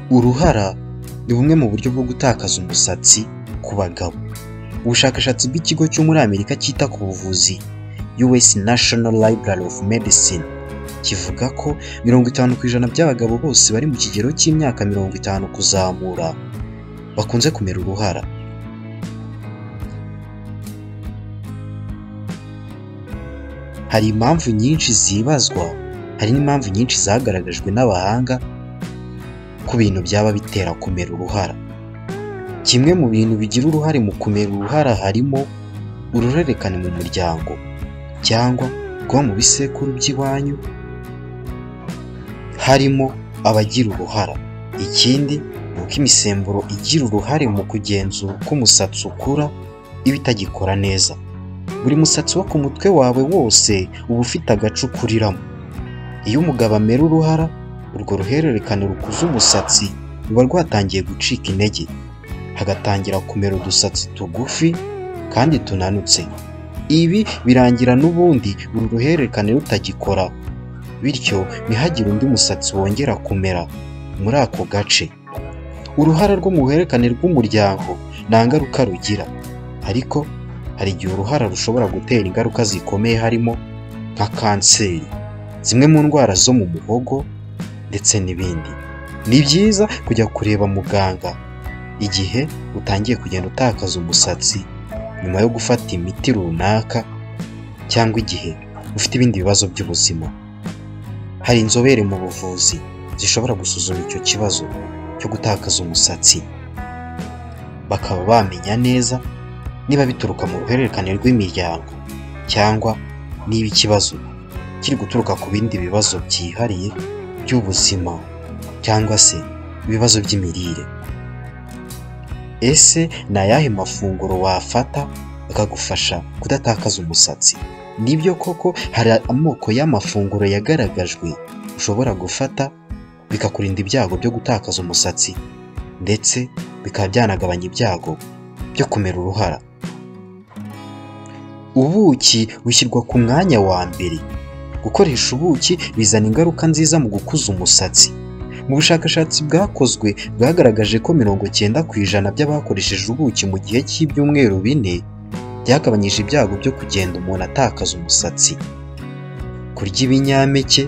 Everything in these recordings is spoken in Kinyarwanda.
Uruhara ni bumwe mu buryo bwo gutakaza umusatsi ku bagabo. Ubushakashatsi bw'ikigo cyo muri Amerika cyita ku buvuzi US National Library of Medicine kivuga ko 50% by'abagabo bose bari mu kigero cy'imyaka 50 kuzamura bakunze kumera uruhara. Hari impamvu nyinshi zibazwa, hari n'impamvu nyinshi zagaragajwe n'abahanga ku bintu byaba bitera kumera uruhara. Kimwe mu bintu bigira uruhare mu kumera uruhara harimo uruhererekane mu muryango cyangwa kuba mu bisekuru by'iwanyu harimo abagira uruhara. Ikindi ni uko imisemburo igira uruhare mu kugenzura uko umusatsi ukura iba itagikora neza. Buri musatsi wo ku mutwe wawe wose uba ufite agace ukuriramo. Iyo umugabo amera uruhara, urwo ruhererekane rukuza umusatsi ruba rwatangiye gucika intege, hagatangira kumera udusatsi tugufi kandi tunanutse. Ibi birangira n'ubundi uru ruhererekane rutagikora, bityo ntihagire undi musatsi wongera kumera muri ako gace. Uruhara rwo mu ruhererekane rw'umuryango nta ngaruka rugira, ariko hari igihe uruhara rushobora gutera ingaruka zikomeye harimo nka kanseri, zimwe mu ndwara zo mu muhogo ndetse n'ibindi. Ni byiza kujya kureba muganga igihe utangiye kugenda utakaza umusatsi nyuma yo gufata imiti runaka cyangwa igihe ufite ibindi bibazo by'ubuzima. Hari inzobere mu buvuzi zishobora gusuzuma icyo kibazo cyo gutakaza umusatsi, bakaba bamenya neza niba bituruka mu ruhererekane rw'imiryango cyangwa niba ikibazo kiri guturuka ku bindi bibazo byihariye by'ubuzima cyangwa se ibibazo by'imirire. Ese ni ayahe mafunguro wafata akagufasha kudatakaza umusatsi? Nibyo koko hari amoko y'amafunguro yagaragajwe ushobora gufata bikakurinda ibyago byo gutakaza umusatsi ndetse bikaba byanagabanya ibyago byo kumera uruhara. Ubuki bushyirwa ku mwanya wa mbere. Gukoresha ubuki bizana ingaruka nziza mu gukuza umusatsi. Mu bushakashatsi bwakozwe bwagaragaje ko 90% by'abakoresheje ubuki mu gihe cy'ibyumweru 4 byagabanyije ibyago byo kugenda umuntu atakaza umusatsi. Kurya ibinyampeke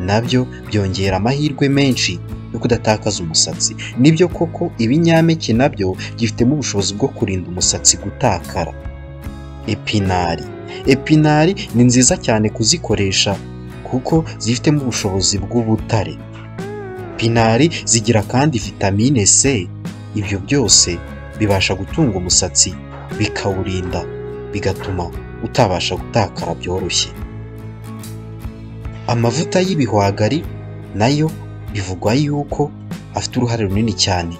nabyo byongera amahirwe menshi yo kudatakaza umusatsi. Nibyo koko ibinyampeke nabyo byifitemo ubushobozi bwo kurinda umusatsi gutakara. Epinari. Epinari ni nziza cyane kuzikoresha kuko zifitemo ubushobozi bw'ubutare. Pinari zigira kandi vitamine C. Ibyo byose bibasha gutunga umusatsi bikawurinda, bigatuma utabasha gutakara byoroshye. Amavuta y'ibihwagari nayo bivugwa yuko afite uruhare runini cyane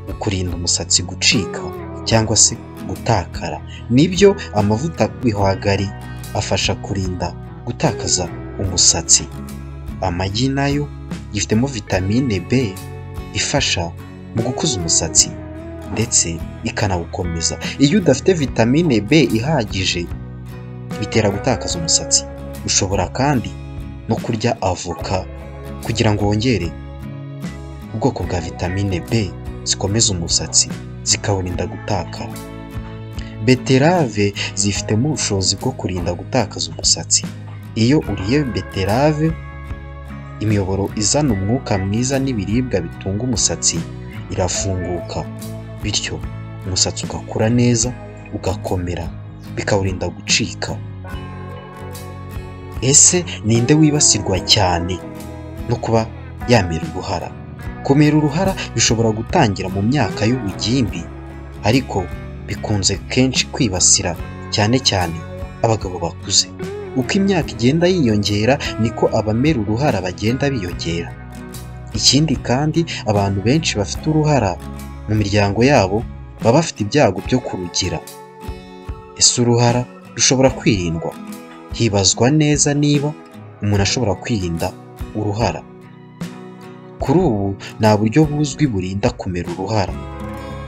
mu kurinda umusatsi gucika cyangwa se gutakara. Nibyo amavuta y'ibihwagari afasha kurinda gutakaza umusatsi. Amagi nayo yifitemo vitamine B ifasha mu gukuza umusatsi ndetse ikanawukomeza. Iyo udafite vitamine B ihagije bitera gutakaza umusatsi. Ushobora kandi no kurya avoka kugira ngo wongere ubwoko bwa vitamine B zikomeza umusatsi zikawurinda gutakara. Beterave zifitemo ubushobozi bwo kurinda gutakaza umusatsi. Iyo uriye beterave, imiyoboro izana umwuka mwiza n'ibiribwa bitunga umusatsi irafunguka, bityo umusatsi ugakura neza, ugakomera, bikawurinda gucika. Ese ninde wibasirwa cyane no kuba yamera uruhara? Kumera uruhara bishobora gutangira mu myaka y'ubugimbi, ariko bikunze kenshi kwibasira cyane cyane abagabo bakuze. Uko imyaka igenda yiyongera niko abamera uruhara bagenda biyongera. Ikindi kandi abantu benshi bafite uruhara mu miryango yabo baba bafite ibyago byo kurugira. Ese uruhara rushobora kwirindwa? Hibazwa neza niba umuntu ashobora kwirinda uruhara. Kuri ubu nta buryo buzwi burinda kumera uruhara.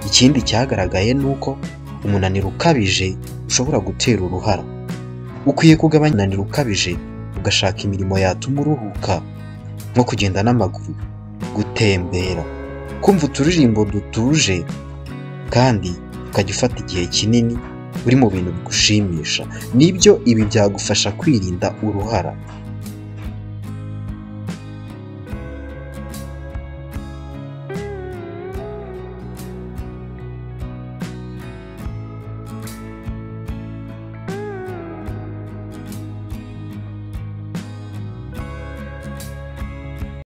Ikindi cyagaragaye ni uko umunaniro ukabije ushobora gutera uruhara. Ukwiye kugabanya umunaniro ukabije ugashaka imirimo yatuma uruhuka nko kugenda n'amaguru, gutembera, Kumva uturirimbo dutuje kandi ukajya ufata igihe kinini uri mu bintu bigushimisha, nibyo ibi byagufasha kwirinda uruhara.